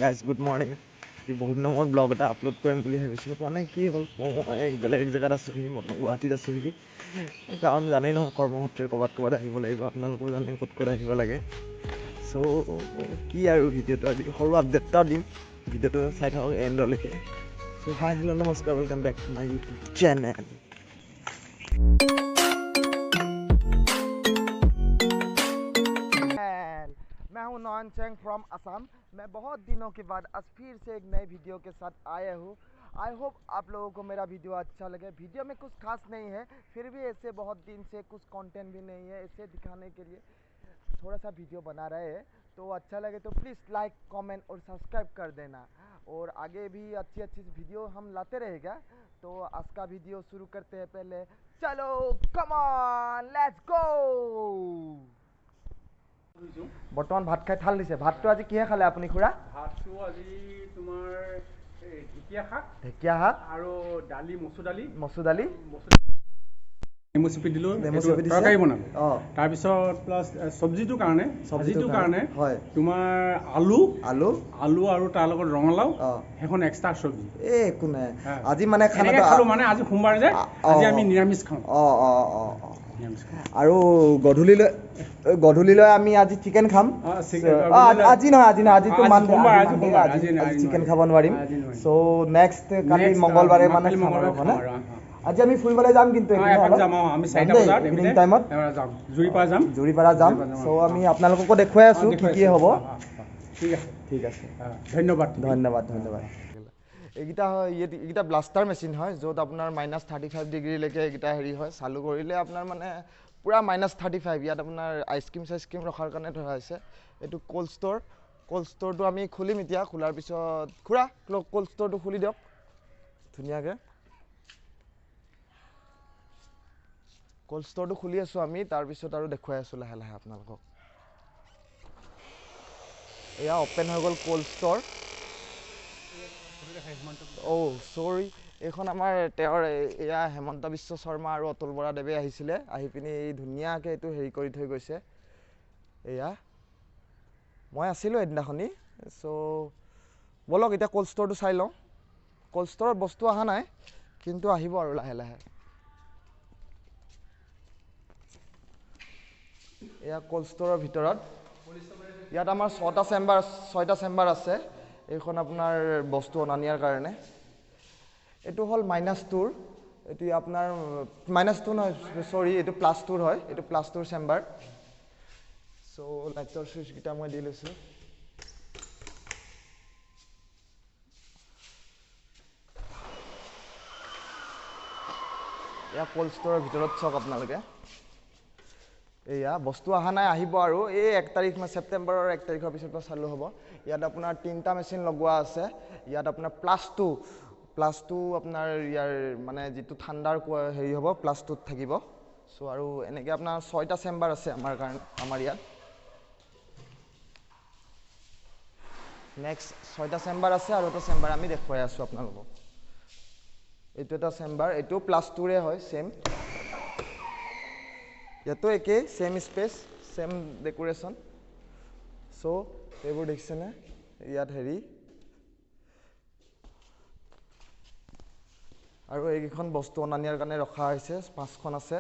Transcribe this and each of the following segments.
Guys good morning. বহুত দিনৰ মূৰত ব্লগ এটা আপলোড কৰিম বুলি ভাবিছিলোঁ, মানে কি হ'ল, মই বেলেগ জেগাত আছোঁহি, মই গুৱাহাটীত আছোঁহি। কাৰণ জানেই নহয়, কৰ্মসূত্ৰে ক'ৰবাত ক'ৰবাত আহিব লাগিব, আপোনালোকেও জানে ক'ত ক'ত আহিব লাগে। চ' কি আৰু ভিডিঅ'টো আজি সৰু আপডেট এটা দিম, ভিডিঅ'টো চাই থাকক এণ্ডলৈকে। চ' হাই, হেল্ল', নমস্কাৰ, welcome back to my YouTube channel. मैं हूं नॉन चेंग फ्रॉम असम। मैं बहुत दिनों के बाद आज फिर से एक नए वीडियो के साथ आया हूं। I hope आप लोगों को मेरा वीडियो अच्छा लगे। वीडियो में कुछ खास नहीं है, फिर भी ऐसे बहुत दिन से कुछ कंटेंट भी नहीं है, ऐसे दिखाने के लिए थोड़ा सा वीडियो बना रहे हैं। तो अच्छा लगे तो प्लीज़ लाइक, कमेंट और सब्सक्राइब कर देना, और आगे भी अच्छी अच्छी वीडियो हम लाते रहेगा। तो आज का वीडियो शुरू करते हैं। पहले चलो, कम ऑन, let's go. বৰ্তমান ভাত খাই থাল দিছে। ভাতটো আজি কিহে খালে আপুনি খুৰা? ভাতটো আজি তোমাৰ এই ঢেকীয়া শাক, ঢেকীয়া শাক আৰু দালি, মচুৰ দালি, মচুৰ দালি, নেমু চেপি দিলোঁ, নেমু সেইটো চেপি দিছে। তৰকাৰী বনালোঁ। অঁ। তাৰপিছত প্লাছ চব্জিটোৰ কাৰণে, চব্জিটোৰ ভাজিটোৰ কাৰণে হয় তোমাৰ আলু, আলু, আলু আৰু তাৰ লগত ৰঙালাও, অঁ। সেইখন এক্সট্ৰা চব্জি। এই একো নাই। হা। আজি মানে এনেকে খানাটো খালোঁ, মানে আজি সোমবাৰ যে, আজি আমি নিৰামিষ খাওঁ। অঁ। নিৰামিষ খাওঁ। আৰু গধূলিলৈ আমি আজি চিকেন খাম। অঁ, চিকেন, অঁ, আজি নহয়, আজি নহয়, আজিতো আজি মানডে, সোমবাৰ, আজি আজি মানডে, সোমবাৰ, আজি আজি আজি চিকেন নোৱাৰিম। খাব নোৱাৰিম। আজি নোৱাৰিম। চ' নেক্সট কালি Next, মংগলবাৰে মানে কালি খাম আৰু, মংগলবাৰে হয়নে? খাম আৰু, অঁ। আজি আমি ফুৰিবলৈ যাম কিন্তু অঁ, এইপিনে এপাক অলপ। যাম, অঁ, আমি যাম 4টা দেই, বজাত ইভিনিং এইপিনে, টাইমত যাম, জুৰিপাৰা যাম। জুৰিপাৰা যাম। জুৰিপাৰা যাম, চ' অঁ। আমি আপোনালোককো দেখুৱাই আছোঁ অঁ, কি দেখুৱাই কি আছোঁ। হ'ব। অঁ, ঠিক আছে। ঠিক আছে। অঁ, ধন্যবাদ। ধন্যবাদ, ধন্যবাদ। এইকেইটা হয়, এইকেইটা ব্লাষ্টাৰ মেচিন হয়, য'ত আপোনাৰ -35 ডিগ্ৰীলৈকে এইকেইটা হেৰি হয়। চালু কৰিলে আপোনাৰ মানে পূৰা -35। ইয়াত আপোনাৰ আইচক্ৰীম চাইচক্ৰীম ৰখাৰ কাৰণে ধৰা হৈছে। এইটো ক'ল্ড ষ্ট'ৰ, ক'ল্ড ষ্ট'ৰটো আমি খুলিম এতিয়া। খোলাৰ পিছত খুৰা, ক'ল্ড ষ্ট'ৰটো খুলি দিয়ক ধুনীয়াকৈ। ক'ল্ড ষ্ট'ৰটো খুলি আছোঁ আমি, তাৰপিছত আৰু দেখুৱাই আছোঁ লাহে লাহে আপোনালোকক। এয়া অ'পেন হৈ গ'ল ক'ল্ড ষ্ট'ৰ। অ' চৰি, এইখন আমাৰ তেওঁৰ এয়া হেমন্ত বিশ্ব শৰ্মা আৰু অতুল বৰাদেৱে আহিছিলে, আহি পিনি এই ধুনীয়াকৈ এইটো হেৰি কৰি থৈ গৈছে। এয়া মই আছিলোঁ এদিনাখনি। চ' ব'লক এতিয়া ক'ল্ড ষ্ট'ৰটো চাই লওঁ। ক'ল্ড ষ্ট'ৰত বস্তু অহা নাই, কিন্তু আহিব আৰু লাহে লাহে। এয়া ক'ল্ড ষ্ট'ৰৰ ভিতৰত ইয়াত আমাৰ ছটা চেম্বাৰ, ছয়টা চেম্বাৰ আছে। এইখন আপোনাৰ বস্তু অনা নিয়াৰ কাৰণে। এইটো হ'ল -2ৰ, এইটো আপোনাৰ -2 নহয়, চৰি, এইটো +2ৰ হয়, এইটো +2ৰ চেম্বাৰ। চ' লাইটৰ চুইচকেইটা মই দি লৈছোঁ। এয়া ক'ল্ড ষ্ট'ৰৰ ভিতৰত চাওক আপোনালোকে। এয়া বস্তু অহা নাই, আহিব আৰু এই 1 তাৰিখ মান, ছেপ্টেম্বৰৰ 1 তাৰিখৰ পিছৰ পৰা চালু হ'ব। ইয়াত আপোনাৰ 3টা মেচিন লগোৱা আছে। ইয়াত আপোনাৰ +2 আপোনাৰ ইয়াৰ মানে যিটো ঠাণ্ডাৰ হেৰি হ'ব, +2ত থাকিব। চ' আৰু এনেকৈ আপোনাৰ 6টা চেম্বাৰ আছে আমাৰ কাৰণে, আমাৰ ইয়াত। নেক্সট 6টা চেম্বাৰ আছে আৰু এটা চেম্বাৰ আমি দেখুৱাই আছোঁ আপোনালোকক। এইটো এটা চেম্বাৰ, এইটো +2ৰে হয়, ছেইম। ইয়াতো একেই, ছেইম স্পেচ, ছেইম ডেক'ৰেশ্যন। চ' এইবোৰ দেখিছেনে ইয়াত হেৰি। আৰু এইকেইখন বস্তু অনা নিয়াৰ কাৰণে ৰখা হৈছে, 5খন আছে।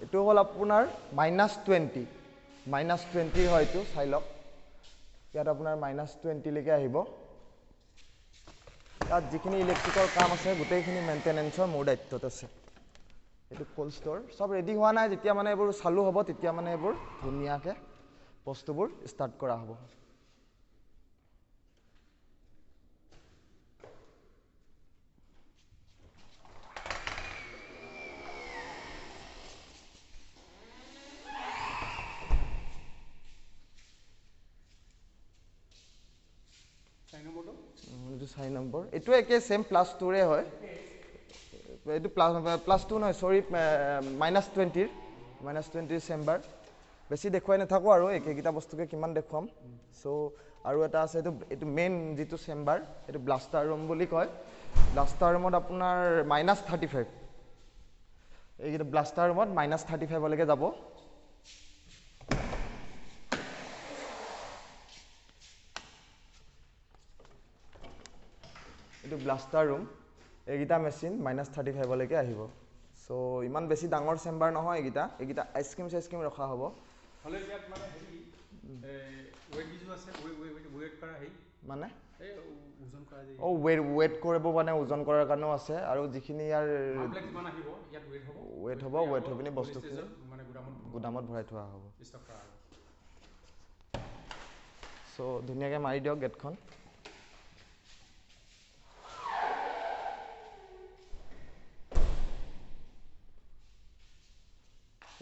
এইটো হ'ল আপোনাৰ -20, -20 হয় এইটো, চাই লওক। ইয়াত আপোনাৰ -20লৈকে আহিব। তাত যিখিনি ইলেক্ট্ৰিকৰ কাম আছে গোটেইখিনি মেইনটেনেঞ্চৰ মোৰ দায়িত্বত আছে। এইটো ক'ল্ড ষ্ট'ৰ, চব ৰেডি হোৱা নাই, যেতিয়া মানে এইবোৰ চালু হ'ব তেতিয়া মানে এইবোৰ ধুনীয়াকৈ বস্তুবোৰ ষ্টাৰ্ট কৰা হ'ব। 4 নম্বৰটো? এইটো 4 নম্বৰ, এইটো একে ছেইম +2ৰে হয়। এইটো +2 নহয়, চৰি, -20ৰ চেম্বাৰ। বেছি দেখুৱাই নাথাকোঁ আৰু একেইকেইটা বস্তুকে কিমান দেখুৱাম। চ' আৰু এটা আছে, এইটো মেইন যিটো চেম্বাৰ, এইটো ব্লাষ্টাৰ ৰুম বুলি কয়। ব্লাষ্টাৰ ৰুমত আপোনাৰ -35, এইকেইটা ব্লাষ্টাৰ ৰুমত -35লৈকে যাব। এইটো ব্লাষ্টাৰ ৰুম। এইকেইটা মেচিন -35লৈকে আহিব। চ' ইমান বেছি ডাঙৰ চেম্বাৰ নহয় এইকেইটা। এইকেইটা আইচক্ৰীম চাইচক্ৰীম ৰখা হ'ব। মানে অঁ, ৱেইট কৰিব মানে ওজন কৰাৰ কাৰণেও আছে। আৰু যিখিনি ইয়াৰ ৱেইট হ'ব, ৱেইট হৈ পিনি বস্তুখিনি গুদামত ভৰাই থোৱা হ'ব। চ' ধুনীয়াকৈ মাৰি দিয়ক গেটখন।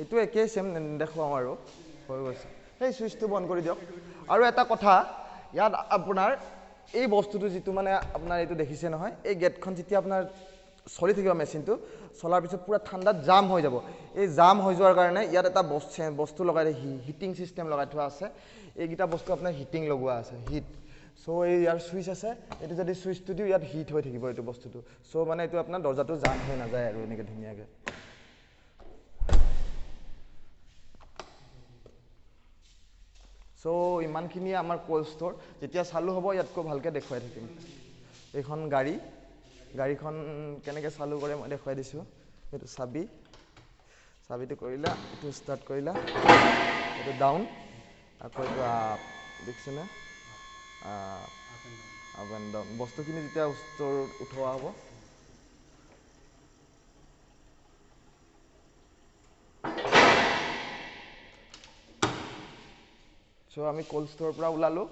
এইটো একেই চেম, নেদেখুৱাওঁ আৰু, হৈ গৈছে। সেই চুইচটো বন্ধ কৰি দিয়ক। আৰু এটা কথা, ইয়াত আপোনাৰ এই বস্তুটো যিটো মানে আপোনাৰ এইটো দেখিছে নহয়, এই গেটখন যেতিয়া আপোনাৰ চলি থাকিব, মেচিনটো চলাৰ পিছত পূৰা ঠাণ্ডাত জাম হৈ যাব। এই জাম হৈ যোৱাৰ কাৰণে ইয়াত এটা বস্তু লগাই, হিটিং চিষ্টেম লগাই থোৱা আছে। এইকেইটা বস্তু আপোনাৰ হিটিং লগোৱা আছে, হিট। চ' এই ইয়াৰ চুইচ আছে, এইটো যদি চুইচটো দিওঁ ইয়াত হিট হৈ থাকিব এইটো বস্তুটো। চ' মানে এইটো আপোনাৰ দৰ্জাটো জাম হৈ নাযায় আৰু এনেকৈ ধুনীয়াকৈ। চ' ইমানখিনিয়ে আমাৰ ক'ল্ড ষ্ট'ৰ। যেতিয়া চালু হ'ব ইয়াতকৈ ভালকৈ দেখুৱাই থাকিম। এইখন গাড়ী, গাড়ীখন কেনেকৈ চালু কৰে মই দেখুৱাই দিছোঁ। এইটো চাবি, চাবিটো কৰিলা, এইটো ষ্টাৰ্ট কৰিলা, এইটো ডাউন, আকৌ এইটো আপ, দেখিছেনে? Up and down. বস্তুখিনি যেতিয়া ষ্ট'ৰত উঠোৱা হ'ব, চ' আমি ক'ল্ড ষ্ট'ৰৰ পৰা ওলালোঁ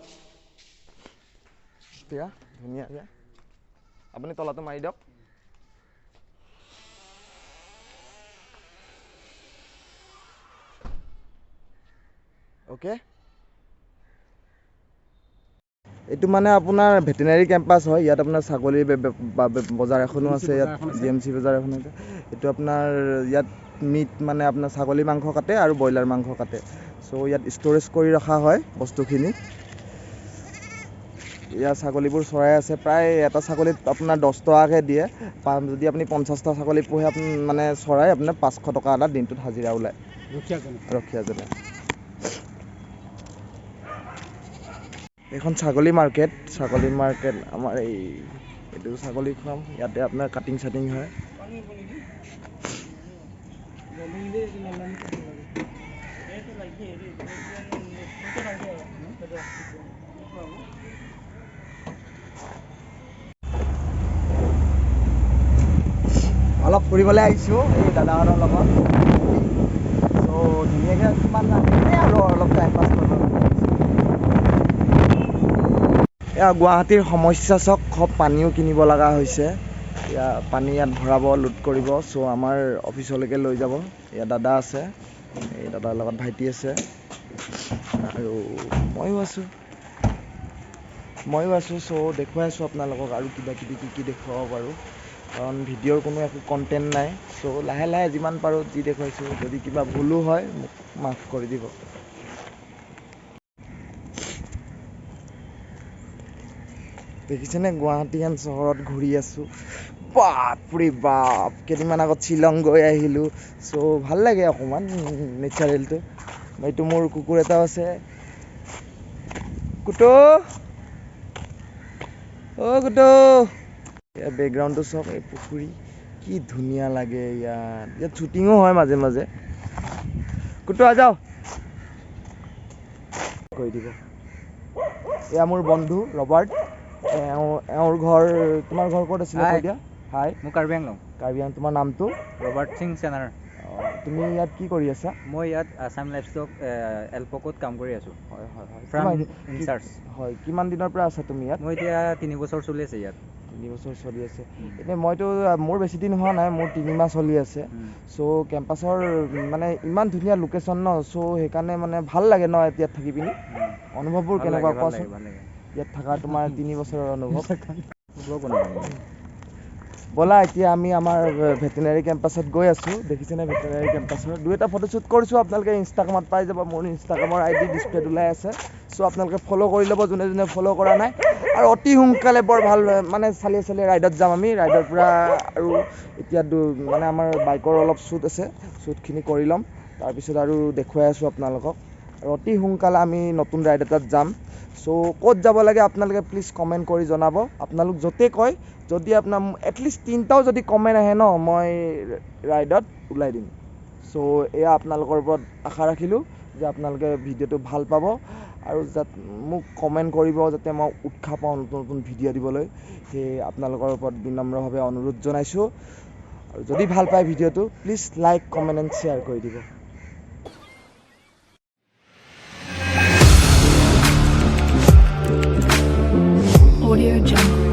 এতিয়া ধুনীয়াকৈ। আপুনি তলাটো মাৰি দিয়ক। অ'কে, এইটো মানে আপোনাৰ ভেটেনাৰী কেম্পাছ হয়। ইয়াত আপোনাৰ ছাগলীৰ বজাৰ এখনো আছে, ইয়াত GMC বজাৰ এখনো আছে। এইটো আপোনাৰ ইয়াত মিট মানে আপোনাৰ ছাগলী মাংস কাটে আৰু ব্ৰইলাৰ মাংস কাটে। চ' ইয়াত ষ্ট'ৰেজ কৰি ৰখা হয় বস্তুখিনি। ইয়াৰ ছাগলীবোৰ চৰাই আছে। প্ৰায় এটা ছাগলীত আপোনাৰ 10 টকাকৈ দিয়ে। যদি আপুনি 50টা ছাগলী পোহে, আপুনি মানে চৰাই, আপোনাৰ 500 টকা এটা দিনটোত হাজিৰা ওলায় ৰখীয়াজনে। এইখন ছাগলী মাৰ্কেট, ছাগলী মাৰ্কেট আমাৰ এই এইটো ছাগলী ফাৰ্ম। ইয়াতে আপোনাৰ কাটিং চাটিং হয়। অলপ ফুৰিবলৈ আহিছোঁ এই দাদাহঁতৰ লগত। চ' ধুনীয়াকৈ কিমান এনেই আৰু অলপ টাইম পাছ কৰিব। এয়া গুৱাহাটীৰ সমস্যা চাওক, খুব পানীও কিনিব লগা হৈছে। এয়া পানী ইয়াত ভৰাব, লোড কৰিব। চ' আমাৰ অফিচলৈকে লৈ যাব। এয়া দাদা আছে, এই দাদাৰ লগত ভাইটি আছে আৰু ময়ো আছোঁ, ময়ো আছোঁ। চ' দেখুৱাই আছোঁ আপোনালোকক আৰু কিবা কিবি কি কি দেখুৱাব পাৰোঁ, কাৰণ ভিডিঅ'ৰ কোনো একো কণ্টেণ্ট নাই। চ' লাহে লাহে যিমান পাৰোঁ যি দেখুৱাইছোঁ, যদি কিবা ভুলো হয় মোক মাফ কৰি দিব। দেখিছেনে গুৱাহাটীখন চহৰত ঘূৰি আছোঁ। বাপৰে বাপ, কেইদিনমান আগত শ্বিলং গৈ আহিলোঁ। চ' ভাল লাগে অকণমান নেচাৰেলটো। এইটো মোৰ কুকুৰ এটাও আছে, কুটো, অ' কুটো। ইয়াৰ বেকগ্ৰাউণ্ডটো চাওক, এই পুখুৰী কি ধুনীয়া লাগে। ইয়াত ইয়াত শ্বুটিঙো হয় মাজে মাজে। কুটো আ যাওঁ কৰি দিব। এয়া মোৰ বন্ধু ৰবাৰ্ট। এওঁৰ ঘৰ, তোমাৰ ঘৰ ক'ত আছিলে কৈ দিয়া। হাই, মোৰ কাৰ্বি আংলং। কাৰ্বি আংলং। তোমাৰ নামটো? ৰবাৰ্ট সিং চেনাৰ। তুমি ইয়াত কি কৰি আছা? মই ইয়াত আছাম লাইফষ্টক এলপকত কাম কৰি আছোঁ। হয় হয় হয়। Farm incharge. হয়, কিমান দিনৰ পৰা আছা তুমি ইয়াত? মই এতিয়া 3 বছৰ চলি আছে ইয়াত। 3 বছৰ চলি আছে। এনেই মইতো মোৰ বেছি দিন হোৱা নাই, মোৰ 3 মাহ চলি আছে। চ' কেম্পাছৰ মানে ইমান ধুনীয়া লোকেশ্যন ন, চ' সেইকাৰণে মানে ভাল লাগে ন ইয়াত থাকি পিনি। অনুভৱবোৰ কেনেকুৱা কোৱাচোন? ইয়াত থকা তোমাৰ 3 বছৰৰ অনুভৱ। ব'লা এতিয়া আমি আমাৰ ভেটেনাৰী কেম্পাছত গৈ আছোঁ। দেখিছেনে ভেটেনাৰী কেম্পাছৰ দুই এটা ফটোশ্বুট কৰিছোঁ, আপোনালোকে ইনষ্টাগ্ৰামত পাই যাব। মোৰ ইনষ্টাগ্ৰামৰ আই ডি ডিছপ্লেত ওলাই আছে। চ' আপোনালোকে ফ'ল' কৰি ল'ব যোনে যোনে ফ'ল' কৰা নাই। আৰু অতি সোনকালে বৰ ভাল মানে চালিয়ে চালিয়ে ৰাইডত যাম আমি। ৰাইডৰ পৰা আৰু এতিয়া মানে আমাৰ বাইকৰ অলপ শ্বুট আছে, শ্বুটখিনি কৰি ল'ম, তাৰপিছত আৰু দেখুৱাই আছোঁ আপোনালোকক। আৰু অতি সোনকালে আমি নতুন ৰাইড এটাত যাম। চ' ক'ত যাব লাগে আপোনালোকে প্লিজ কমেণ্ট কৰি জনাব। আপোনালোক য'তে কয়, যদি আপোনাৰ এটলিষ্ট তিনিটাও যদি কমেণ্ট আহে ন, মই ৰাইডত ওলাই দিম। চ' এয়া আপোনালোকৰ ওপৰত আশা ৰাখিলোঁ যে আপোনালোকে ভিডিঅ'টো ভাল পাব আৰু যাত মোক কমেণ্ট কৰিব, যাতে মই উৎসাহ পাওঁ নতুন নতুন ভিডিঅ' দিবলৈ। সেয়ে আপোনালোকৰ ওপৰত বিনম্ৰভাৱে অনুৰোধ জনাইছোঁ, আৰু যদি ভাল পায় ভিডিঅ'টো please like, comment and share কৰি দিব।